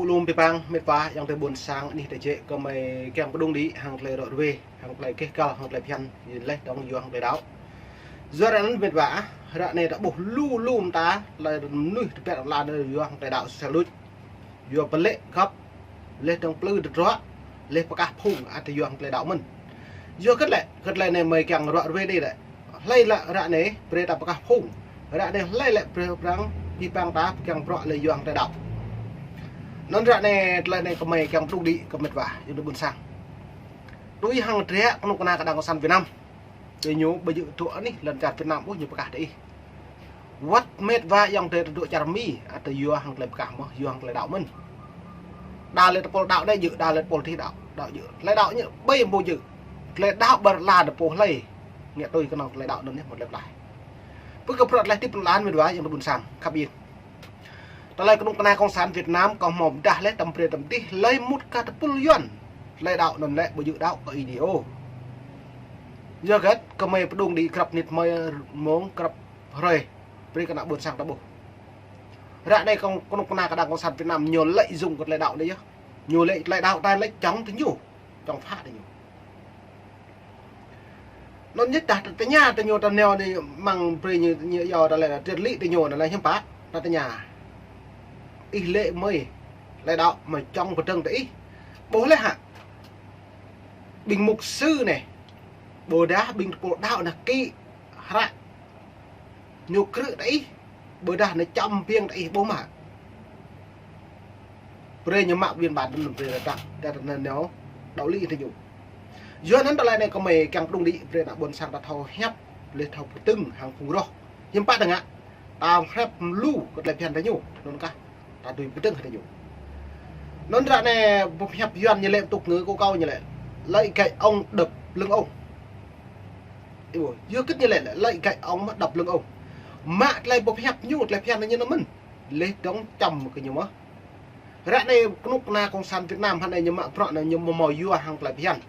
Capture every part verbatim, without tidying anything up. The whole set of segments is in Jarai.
Lŏm pơpă, mĕt wa, ayŏng adơi ƀôn sang, anih tơjĕ, gơmơi kiăng pơdŏng đĭ hăng tơlơi rŏ ruai, hăng tơlơi keh kăl, hăng tơlơi phiăn, yin laih dŏng yua hăng tơlơi đaŏ. Yua anŭn mĕt wa, ră anai ta ƀuh lu lu mơta, tơlơi mơnuih tơbiă lŏn ala anai yua hăng tơlơi đaŏ sel đôč. Yua pơlĕ găp, laih dŏng plư tơdruă, laih pơkah phung, ăt yua hăng tơlơi đaŏ mơ̆n. Yua hơget lĕ, hơget lĕ anai gơmơi kiăng rŏ ruai đĭ lĕ. Hlơi lĕ ră anai, brơi ta pơkah phung. Ră anai hlơi lĕ brơi prang, pơhiăp pơang ta, kiăng bruă lĕ yua hăng tơlơi đaŏ. Anŭn ră anai, tơlơi anai gơmơi kiăng pơdŏng đĭ kơ mĕt wa, ayŏng adơi ƀôn sang. Tui hăng tơlơi kơnuk kơna kơđang cộng sản Việt Nam. Tui ñu ƀu djơ̆ tŭ anih lŏn čar Việt Nam ôh ñu pơkah tơ ih. Wơ̆t mĕt wa ayŏng adơi tơdruă čar Mi, ăt yua hăng tơlơi pơkah mơ̆n, yua hăng tơlơi đaŏ mơ̆n. Đa lĕ tơpul đaŏ đĕ djơ̆, đa lĕ tơpul tih đaŏ, đaŏ djơ̆. Tơlơi đaŏ ñu ƀai ƀu djơ̆. Tơlơi đaŏ ƀar la tơpul hlơi. Ngă tui kơnơ̆ng tơlơi đaŏ anŭn yơh mơ̆t lĕ plai. Pơ kơ prăt lĕ tip pơlan mĕt wa ayŏng adơi ƀôn sang, khăp ƀiă. Tơlơi kơnuk kơna cộng sản Việt Nam kâo hmâo pơdah lĕ tăm brơi tăm tih lĕ mŭt kơ tơpul Yuan. Tơlơi đaŏ anŭn lĕ ƀu djơ̆ đaŏ kơ ih đĭ ôh. Yua hơget gơmơi pơdŏng đĭ grăp mơnit mơi mông grăp hrơi. Brơi kơnuk ƀôn sang ta ƀuh. Ră anai kơnuk kơna kơđang cộng sản Việt Nam ñu lợi dụng kơ tơlơi đaŏ anai yơh. Ñu lĕ tơlơi đaŏ ta lĕ čŏng tơ ñu. Čŏng phă tơ ñu. Anŭn ñu ta tơña tơ ñu ta neo anai mơ̆ng brơi ñu, ñu yua ta lĕ triết lý tơ ñu anŭn lĕ hiư̆m pă ta tơña. Ih lĕ mơi tơlơi đaŏ mơi čŏng pơdơ̆ng tơ ih. Ƀuh lĕ hă. Ƀing mục sư anai. Ƀôdah ƀing tơpul đaŏ anai kĭ hră. Ñu krư̆ tơ ih, ƀôdah ñu čăm piêng tơ ih ƀu mă. Brơi ñu mă biên bản anŭn brơi ră, ră anŭn ñu đaŏ lĕ tơ ñu. Yua anŭn tơlơi anai gơmơi kiăng pơdŏng đĭ brơi ană ƀôn sang ta thâo hiăp, laih thâo pơtưng hăng phung roh. Hiư̆m pă tơngă, ta hiăp lu kơ tơlơi phiăn tơ ñu, anŭn kah, ta tui pơtưng hăng tơ ñu. Anŭn ră anai boh hiăp Yuan ñu lĕ tŭk ngư kơ kâo ñu lĕ, lợi gậy ông đập lưng ông. Ih ƀuh, yua hơget ñu lĕ, lợi gậy ông mă đập lưng ông. Mă tơlơi boh hiăp ñu, tơlơi phiăn ñu anŭn mơ̆n. Laih dŏng čăm kơ ñu mơ̆n. Ră anai kơnuk kơna cộng sản Việt Nam hă anai ñu mă bruă anai ñu mă mơ̆ yua hăng tơlơi phiăn.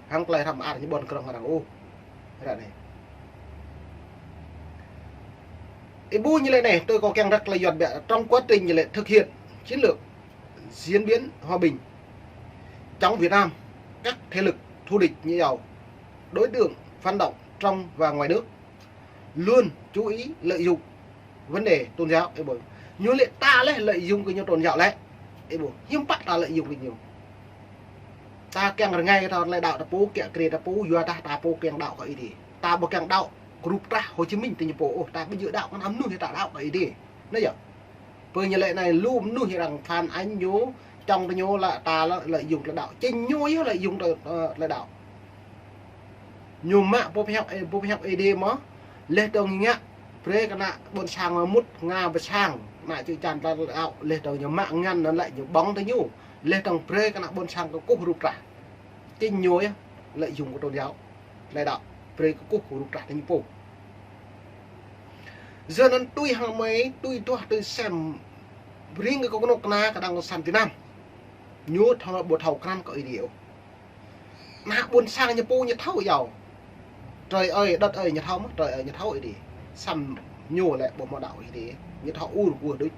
Hăng tơlơi hrăm ar ñu ƀôn krong arăng ôh. Ră anai. Ih ƀuh ñu lĕ anai, tui kâo kiăng răk tơlơi Yuan biă, trong quá trình ñu lĕ thực hiện chiến lược diễn biến hòa bình chống Việt Nam, các thế lực thù địch như Âu, đối tượng phản động trong và ngoài nước luôn chú ý lợi dụng vấn đề tôn giáo. Ih ƀuh. Ñu lĕ ta lĕ lợi dụng kơ ñu tôn giáo lĕ. Ih ƀuh. Hiư̆m pă ta lợi dụng kơ ñu. Ta kiăng rơngai ta tơlơi đaŏ ta pô, kiăng krê ta pô, yua ta ta pô kiăng đaŏ kơ Ơi Adai. Ta ƀu kiăng đaŏ kơ rup trah Hồ Chí Minh tơ ñu pô ôh, ta ƀu djơ̆ đaŏ kơ ană mơnuih ta đaŏ kơ Ơi Adai. Anai yơh. Pơ ñu lĕ anai lu mơnuih arăng phản ánh ñu, čŏng tơ ñu lĕ ta lĕ lợi dụng tơlơi đaŏ. Chính ñu yơh lợi dụng tơ, ơ, tơlơi đaŏ. Ñu mă boh hiăp, ơ, boh hiăp Ơi Adai mơ̆n. Laih dŏng ngă, brơi kơ ană ƀôn sang mŭt ngă pơ sang, ană čư̆ čan tơlơi đaŏ, laih dŏng ñu mă ngăn anŭn lĕ ñu ƀơ̆ng tơ ñu. Laih dŏng brơi kơ ană ƀôn sang kơkuh rup trah. Chính ñu yơh lợi dụng kơ tôn giáo, tơlơi đaŏ, brơi kơkuh rup trah tơ ñu pô. Yua anŭn tui hăng mơi, tui tuah, tui sem, ring kơ kơnuk kơna kơđang cộng sản Việt Nam. Ñu thâo ƀu thâo krăn kơ Ơi Adai ôh. Ană ƀôn sang ñu pô ñu thâo yơh. Trời ơi, đất ơi ñu thâo mơ̆n, trời ơi ñu thâo Ơi Adai. Samơ̆ ñu lĕ ƀu hmâo đaŏ Ơi Adai. Ñu thâo ur kuh đôč.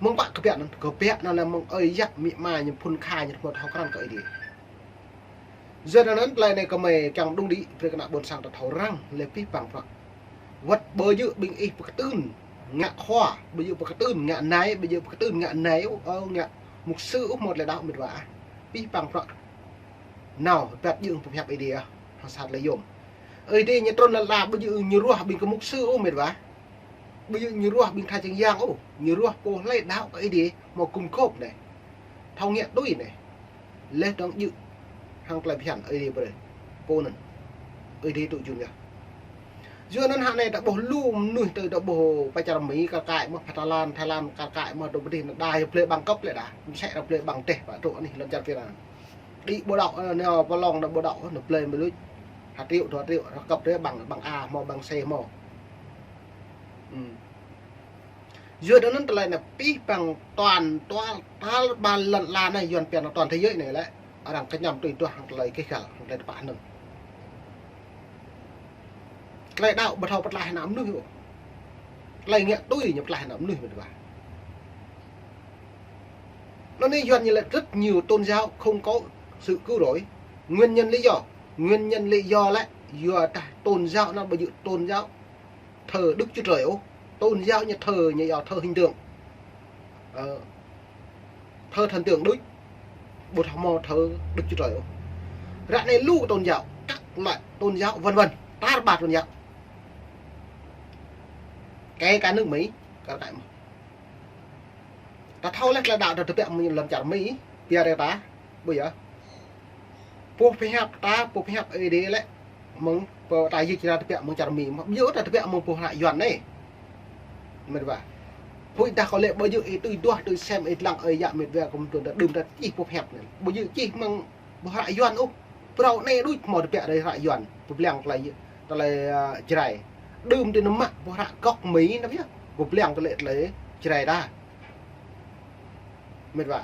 Mơ̆ng pă kơ biă anŭn, kơ biă anŭn lĕ mơ̆ng ơi yă amĭ ama ñu phŭn kha ñu thâo krăn kơ Ơi Adai. Yua anŭn tơlơi anai gơmơi kiăng pơdŏng đĭ, brơi kơ ană ƀôn sang ta thâo răng, lĕ pih păng prăk. Wơ̆t ƀu djơ̆ ƀing ih pơkơtưn ngă khua, ƀu djơ̆ pơkơtưn ngă nai, ƀu djơ̆ pơkơtưn ngă nai, ơ, ngă mục sư ôh hmâo tơlơi đaŏ mĕt wa. Pih păng prăk. Nao, ƀĕ djơ̆ boh hiăp Ơi Adai ah, hăng sat lĕ yôm. Ơi Adai ñu trŭn lăn ala ƀu djơ̆ ñu ruah ƀing kơ mục sư ôh mĕt wa. Ƀu djơ̆ ñu ruah ƀing tha čeng yang ôh, ñu ruah pô hlơi đaŏ kơ Ơi Adai, hmâo gum gôp anai. Thâo ngă tui anai. Laih dŏng djơ̆ hăng tơlơi phiăn Ơi Adai brơi. Pô anŭn. Ơi Adai tŭ jun yơh. Yua anŭn hă anai ta ƀuh lu mơnuih tơ ta ƀuh pơ čar Mi kar kaĭ mơ̆n, pơ Thái Lan, Thái Lan kar kaĭ mơ̆n, dŏ pơ dih anŭn đa yơh blơi ƀăng kơp lĕ đa. Mơsĕ ră blơi ƀăng teh pă truh anih lŏn čar Việt Nam. Đĭ ƀu đaŏ, ơ, neo pơ lŏng anŭn ƀu đaŏ, anŭn blơi mơ̆ luč. Hơtriu, dua triu, rơkăp triu ƀăng, ƀăng A hmâo, ƀăng C hmâo. Ư. Yua anŭn tơlơi anai pih păng toàn, toàn, tal ƀar lŏn ala anai Yuan pian toàn thế giới anai lĕ. Arăng kơñăm tui tuah hăng tơlơi keh kăl, hăng tơlơi tơpă anŭn. Tơlơi đaŏ ƀu thâo pơtlaih ană mơnuih ôh. Tơlơi ngă tui ñu pơtlaih ană mơnuih mĕt wa. Anŭn yơh Yuan ñu lĕ rất nhiều tôn giáo không có sự cứu rỗi. Nguyên nhân lý do, nguyên nhân lý do lĕ yua dah tôn giáo anŭn ƀu djơ̆ tôn giáo thờ Đức Chúa Trời ôh. Tôn giáo ñu thờ, ñu yua thờ hình tượng. Ờ, thờ thần tượng đuč, ƀu thâo hmâo thờ Đức Chúa Trời ôh. Ră anai lu tôn giáo, các loại tôn giáo vân vân, tar ƀar tôn giáo. Kể cả nước Mỹ, kể cả Ta thâo laih tơlơi đaŏ ta tơbiă mơ̆ng lăm čar Mi, biă rai ta, ƀu yơh. Boh pơhiăp ta, boh pơhiăp Ơi Adai lĕ, mơ̆ng pô ta yua či ta tơbiă mơ̆ng čar Mi, mơ̆ ƀu yơh ta tơbiă mơ̆ng boh hră Yuan anai. Mĕt wa. Huĭ dah kâo lĕ ƀu yơh ih tui duah, tui sem, ih lăng, ih yă mĕt wa kơ mơ̆ng tơdơi đưm ta čih boh pơhiăp anai. Ƀu yơh čih mơ̆ng boh hră Yuan ôh. Phrâo anai đuč hmâo tơbiă rai hră Yuan, pơblang tơlơi, tơlơi, ơ, Jrai. Đưm tui anŭn mă boh hră gốc Mỹ anŭn yơh, pơblang tơlơi, tơlơi Jrai ta. Mĕt wa.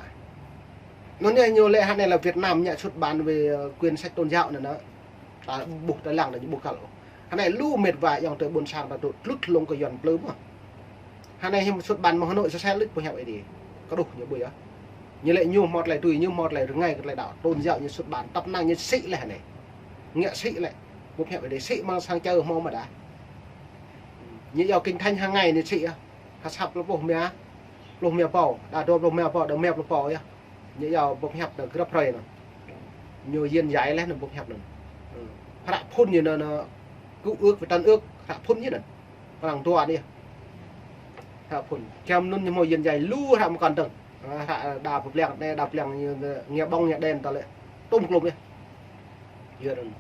Anŭn yơh ñu lĕ hă anai là Việt Nam ngă xuất bản về, ơ, quyển sách tôn giáo anŭn nă. Ta ƀuh ta lăng ta ƀuh kăl. Hă anai lu mĕt wa ayŏng adơi ƀôn sang ta tŭ tlut hlŏng kơ Yuan plư mơ̆. Hă anai hiư̆m xuất bản mơ̆ng Hà Nội sơsel lĕ boh pơhiăp Ơi Adai. Kơđuh ñu ƀu yơh. Ñu lĕ ñu hmâo tơlơi tui, ñu hmâo tơlơi rơngai kơ tơlơi đaŏ tôn giáo ñu xuất bản, tăp năng ñu sĭ laih hă anai. Ngă sĭ lĕ. Boh pơhiăp Ơi Adai sĭ mơ̆ng sang čơ hmâo mơ̆ đa. Ñu yua kinh thánh hàng ngày ñu sĭ yơh. Hă săp pluh mia, pluh mia pô, đa dua pluh mia pô, đa mia pluh pô yơh. Ñu yua boh pơhiăp anŭn grăp hrơi anŭn. Ñu yin djai laih anŭn boh pơhiăp anŭn. Hră phŭn ñu anŭn, anŭn Cựu Ước với Tân Ước, hră phŭn ñu anŭn. Pơnăng dua anai. Hră phŭn. Kiăng anŭn ñu hmâo yin djai lu hră mơkŏn dơ̆ng. Hră đa pơblang anai, đa pơblang ñu, nghe bóng nghe đèn ta lĕ. Tŭm klŭm yơh. Yua anŭn.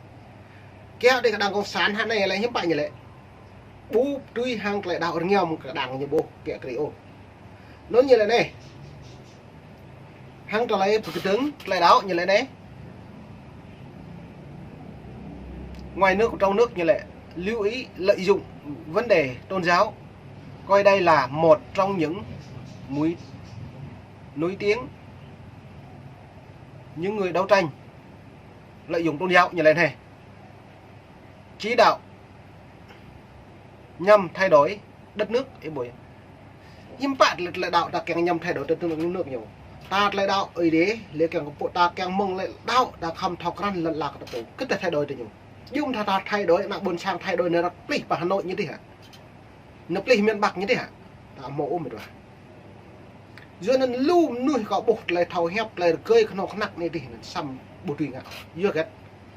Kiăng đĭ kơ đảng cộng sản hă anai lĕ hiư̆m pă ñu lĕ. Ƀu tui hăng tơlơi đaŏ rơngiao mơ̆ng kơ đảng ñu ƀuh kiăng krĭ ôh. Anŭn ñu lĕ anai. Hăng tơlơi pơkơdơ̆ng tơlơi đaŏ ñu lĕ anai. Ngoài nước, trong nước ñu lĕ, lưu ý lợi dụng vấn đề tôn giáo, coi đây là một trong những mũi nổi tiếng những người đấu tranh lợi dụng tôn giáo ñu lĕ anai. Chỉ đạo nhằm thay đổi đất nước, ih ƀuh. Hiư̆m pă tơlơi, tơlơi đaŏ ta kiăng nhằm thay đổi đất nước, nước ñu. Ta tơlơi đaŏ Ơi Adai, lĕ kiăng kơ pô ta kiăng mơ̆ng tơlơi đaŏ ta khŏm thâo krăn lŏn ala kơ ta pô. Kơ ta thay đổi tơ ñu. Yua ta, ta thay đổi, ană ƀôn sang thay đổi anai ră plih pơ Hà Nội ñu tih hă. Anŭn plih miền Bắc ñu tih hă. Ta hmâo ôh mĕt wa. Yua anŭn lu mơnuih kâo ƀuh tơlơi thâo hiăp, tơlơi rơgơi kơnơ̆ng kơnăk anai tih anŭn săm ƀu tui ngă. Yua hơget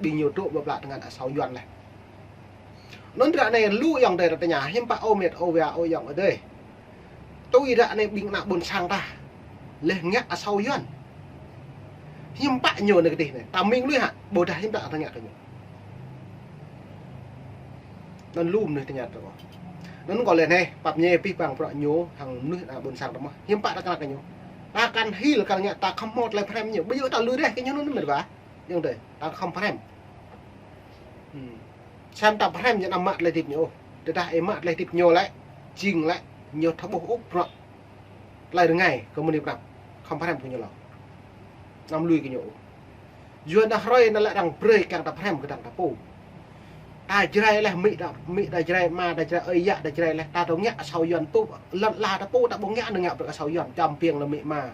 ƀing ñu dŏ ƀơi pla tơngan asâo Yuan laih. Anŭn ră anai lu ayŏng adơi ta tơña, hiư̆m pă ơ mĕt, ơ wa, ơ ayŏng adơi. Tui ră anai ƀing ană ƀôn sang ta. Laih ngă asâo Yuan. Hiư̆m pă ñu anai kơ tih anai. Ta mĭn lui hă, ƀôdah hiư̆m pă ta ngă kơ ñu. Anŭn lu mơnuih tơña tơ kâo. Anŭn kâo lĕ anai, pap ñe pih pang prŏ ñu, hăng mơnuih ană ƀôn sang ta mơ̆. Hiư̆m pă ta kơnăl kơ ñu. Ta kăn hil kăn ngă ta khŏm hmâo tơlơi pơhrăm ñu. Ƀu djơ̆ ta lui reh kơ ñu anŭn mĕt wa. Ayŏng adơi, ta khŏm pơhrăm. Hmm. Sem ta pơhrăm ñu anăm mă tơlơi hơdip ñu ôh. Tơdah ih mă tơlơi hơdip ñu lĕ, jing lĕ, ñu thâo ƀuh ôh prŏ. Tơlơi rơngai kơ mơnuih prăp. Khŏm pơhrăm kơ ñu lŏ. Anăm lui kơ ñu ôh. Yua anŭn hrơi anŭn lĕ arăng brơi kiăng ta pơhrăm kơdơ̆ng ta pô. Ta Jrai laih, amĭ ta, amĭ ta Jrai, ama ta Jrai, ơi yă ta Jrai laih, ta dŏ ngă asâo Yuan pô, lŏn ala ta pô, ta ƀu ngă anŭn ngă brơi kơ asâo Yuan, čăm piêng lĕ amĭ ama.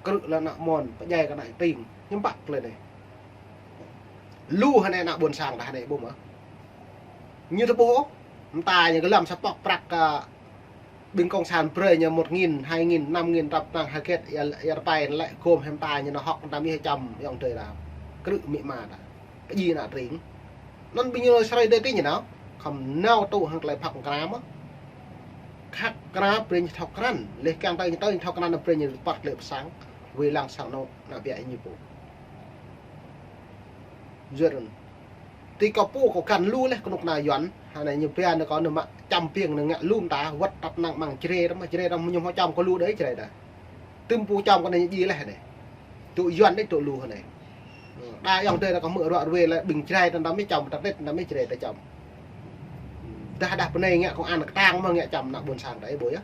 Krư̆ lĕ ană mon, pơdjai kơ ană tring, hiư̆m pă tơlơi anai. Lu hă anai ană ƀôn sang ta hă anai ƀu mơ̆. Ñu thâo ƀuh ôh, mơta ñu kơ lăm sa pŏk prăk kơ ƀing cộng sản brơi ñu một nghìn, hai nghìn, năm nghìn, tăp năng hơget, ia, ia rơpai lĕ gôm hĕm ta ñu nao hŏk ta mĭ hĕ čăm ayŏng adơi ta. Krư̆ amĭ ama ta. Pơdjai ană tring. Anŭn ƀing ñu srơi dêh tih ñu nao. Khŏm nao tŭ hăng tơlơi phak mơkra mơ̆. Khăk kra brơi ñu thâo krăn. Laih kiăng tơ ñu tơ ñu thâo krăn brơi ñu păt lĕ pơsang. Wai lăng sang anŏ ană biă ñu pô. Yua anŭn. Tui kâo pô kâo găn lu laih kơnuk kơna Yuan. Hă anai ñu pia anai kâo anai mă čăm piêng anai ngă lŏm ta wơ̆t tăp năng mơ̆ng Jrai ta mơ̆ Jrai ta ñu hmâo čăm kơ lu đơi Jrai ta. Tơm pô čăm kơ anai ñu djai laih anai. Tŭ Yuan đơi tŭ lu hă anai. Đa ayŏng adơi ta kơ hmư̆ ruă ruai lĕ ƀing Jrai ta, ta mĭ čăm ta tĕt ta mĭ Jrai ta čăm. Dah, dah pơ anai ngă công an kơtang mơ̆ ngă čăm ană ƀôn sang ta ih ƀuh yơh.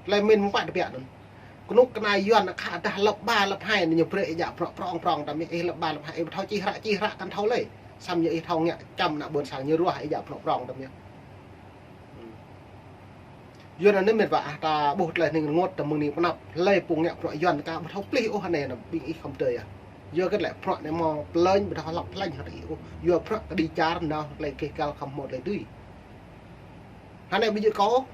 Tơlơi mĭn mơ̆ng pă tơbiă anŭn. Kơnuk kơna Yuan khă dah lăp ba lăp hai anai ñu brơi ih djă prŏ prŏng prŏng ta mĭ ih lăp ba lăp hai ih ƀu thâo čih hră čih hră kăn thâo lơi. Săm ñu ih thâo ngă čăm ană ƀôn sang ñu ruah ih djă prŏ prŏng ta mĭ. Hmm. Yua anŭn mĕt wa ah, ta ƀuh tơlơi hning rơngot ta mơ̆ng ni pơnăp, hlơi pô ngă bruă Yuan ta ka ƀu thâo plih ôh anai, anŭn ƀing ih khŏm tơi ah. Yua kơ tơlơi bruă anai mơ̆ plĕnh ƀu thâo hlăk plĕnh hơt ih ôh. Yua bruă kơđi čar nao tơlơi keh kal khŏm hmâo tơlơi tui. Hơnai ƀu djơ̆ kâo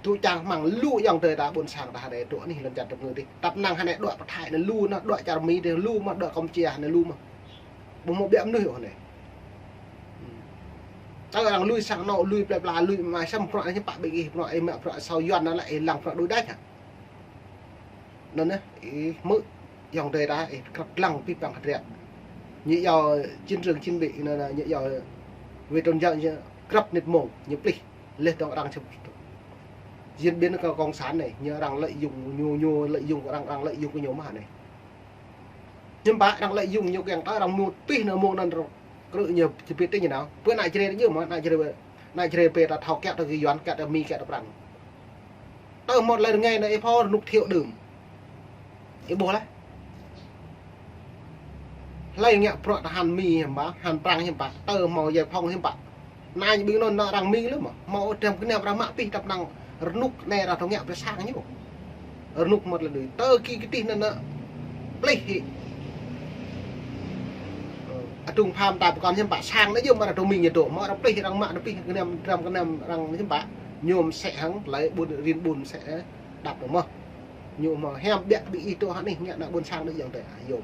tŭ čang mơ̆ng lu ayŏng adơi ta ƀôn sang ta hơnai tŭ anih lŏn čar tơpơngư tih. Tăp năng hơnai đuaĭ pơ Thái anai lu, anŭn đuaĭ čar Mi tih lu mơ̆, đuaĭ Kampuchia anai lu mơ̆. Ƀu hmâo ƀiă mơnuih ôh anai. Tơl arăng lui sang anŏ, lui plơi pla, lui mơ̆ng mai, samơ̆ bruă anai hiư̆m pă ƀing ih, bruă ih mă bruă asâo Yuan anŭn lĕ ih lăng bruă đuaĭ đač hă. Anŭn anai, ih hmư̆ ayŏng adơi ta, ih krăp lăng pih păng hơdră. Ñu yua chiến trường chín bảy, anŭn, anŭn, ñu yua về tôn giáo, ñu krăp nit mông, ñu plih. Leh dong arăng sĭt. Diễn biến kơ cộng sản anai, ñu arăng lợi dụng, ñu, ñu lợi dụng kơ arăng, arăng lợi dụng kơ ñu mơ̆ anai. Hiư̆m pă arăng lợi dụng ñu kiăng ta arăng mŭt pih anŭn mông anŭn rŏ. Krư̆ ñu či pĭt tơ ñu nao. Pơ anai čơrê ñu mơ̆, anai čơrê, anai čơrê pơ ta thâo kiăng ta kơ Yuan, kiăng ta Mi, kiăng ta Prăng. Tơ hmâo tơlơi rơngai anai ih pô rơnŭk thiu đưm. Ih ƀuh laih. Hlơi ngă bruă ta hăng Mi hiư̆m pă, hăng Prăng hiư̆m pă, tơ hmâo giải phóng hiư̆m pă. Anai ƀing anŭn anŭn arăng Mi lĕ mơ̆, hmâo tơm kơnam arăng mă pih tăp năng rơnŭk anai arăng thâo ngă pơ sang ñu. Rơnŭk mơ̆t lĕ đuaĭ. Tơ ki kơ tih anŭn anŭn plih hĭ. Adung pham ta pơkŏn hiư̆m pă sang anŭn yơh mơ̆ arăng thâo Mi ñu dŏ, mơ̆ arăng plih arăng mă anŭn pih kơnam, tơm kơnam arăng hiư̆m pă. Ñu mơsĕ hăng tơlơi ƀun rin ƀun mơsĕ, ơ, đăp anŭn mơ̆. Ñu mơ̆ hiam biă ƀing ih tŭ hơnih ngă ană ƀôn sang anŭn ayŏng adơi ah, yôm.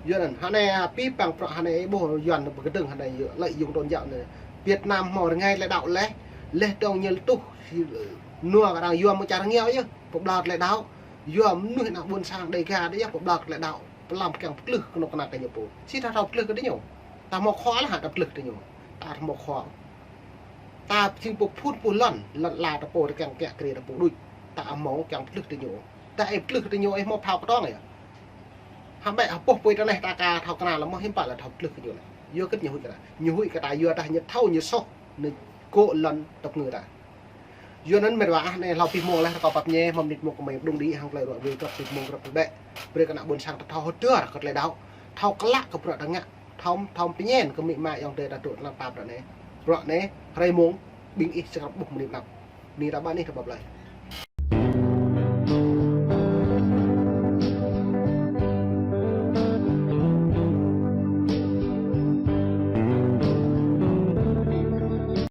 Yua anŭn, hơnai, pih păng bruă hơnai ƀuh Yuan pơkơdơ̆ng hơnai lợi dụng tôn giáo anai. Việt Nam hmâo rơngai tơlơi đaŏ laih, leh dong ñu tuh, nua kơ arăng yua mơ̆ng čar rơngiao yơh, pơblah tơlơi đaŏ, yua mơnuih ană ƀôn sang Đêga đôč yơh pơblah tơlơi đaŏ, pơlăm kiăng pơtlưh kơnuk kơna kơ ñu pô. Sĭt ta thâo pơtlưh kơ diñu. Ta hmâo khua laih hă ta pơtlưh diñu. Ta hmâo khua. Ta jing pô phun pô lŏn, lŏn ala ta pô ta kiăng kiă kriê ta pô đôč. Ta hmâo kiăng pơtlưh diñu. Ta ih pơtlưh diñu ih hmâo phao kơtong yơh. Hăng ƀĕ hơpŭh pui ta anai ta ka thâo kơnăl mơ̆ hiư̆m pă lĕ thâo pơtlưh kơ ñu lĕ. Yua kơ ñu huĭ kơ ta. Ñu huĭ kơ ta yua ta ñu thâo ñu soh. Ñu kơ lŏn tơpơngư ta. Yua anŭn mĕt wa ah, anai hlâo pih mông laih rơkâo pap ñe, hmâo mơnit mông kơmơi pơdŏng đĭ hăng tơlơi ruă wê krăp mơnit mông krăp tơlơi ƀĕ. Brơi kơ ană ƀôn sang ta thâo hơdơr kơ tơlơi đaŏ. Thâo klă kơ bruă ta ngă. Thâo, thâo pơñen kơ amĭ ama ayŏng adơi ta dŏ tơnap tap ră anai. Bruă anai, hrơi mông, ƀing ih sơkrăp ƀuh mơnit anăp. Ni ta ƀă anih ta ƀuh laih.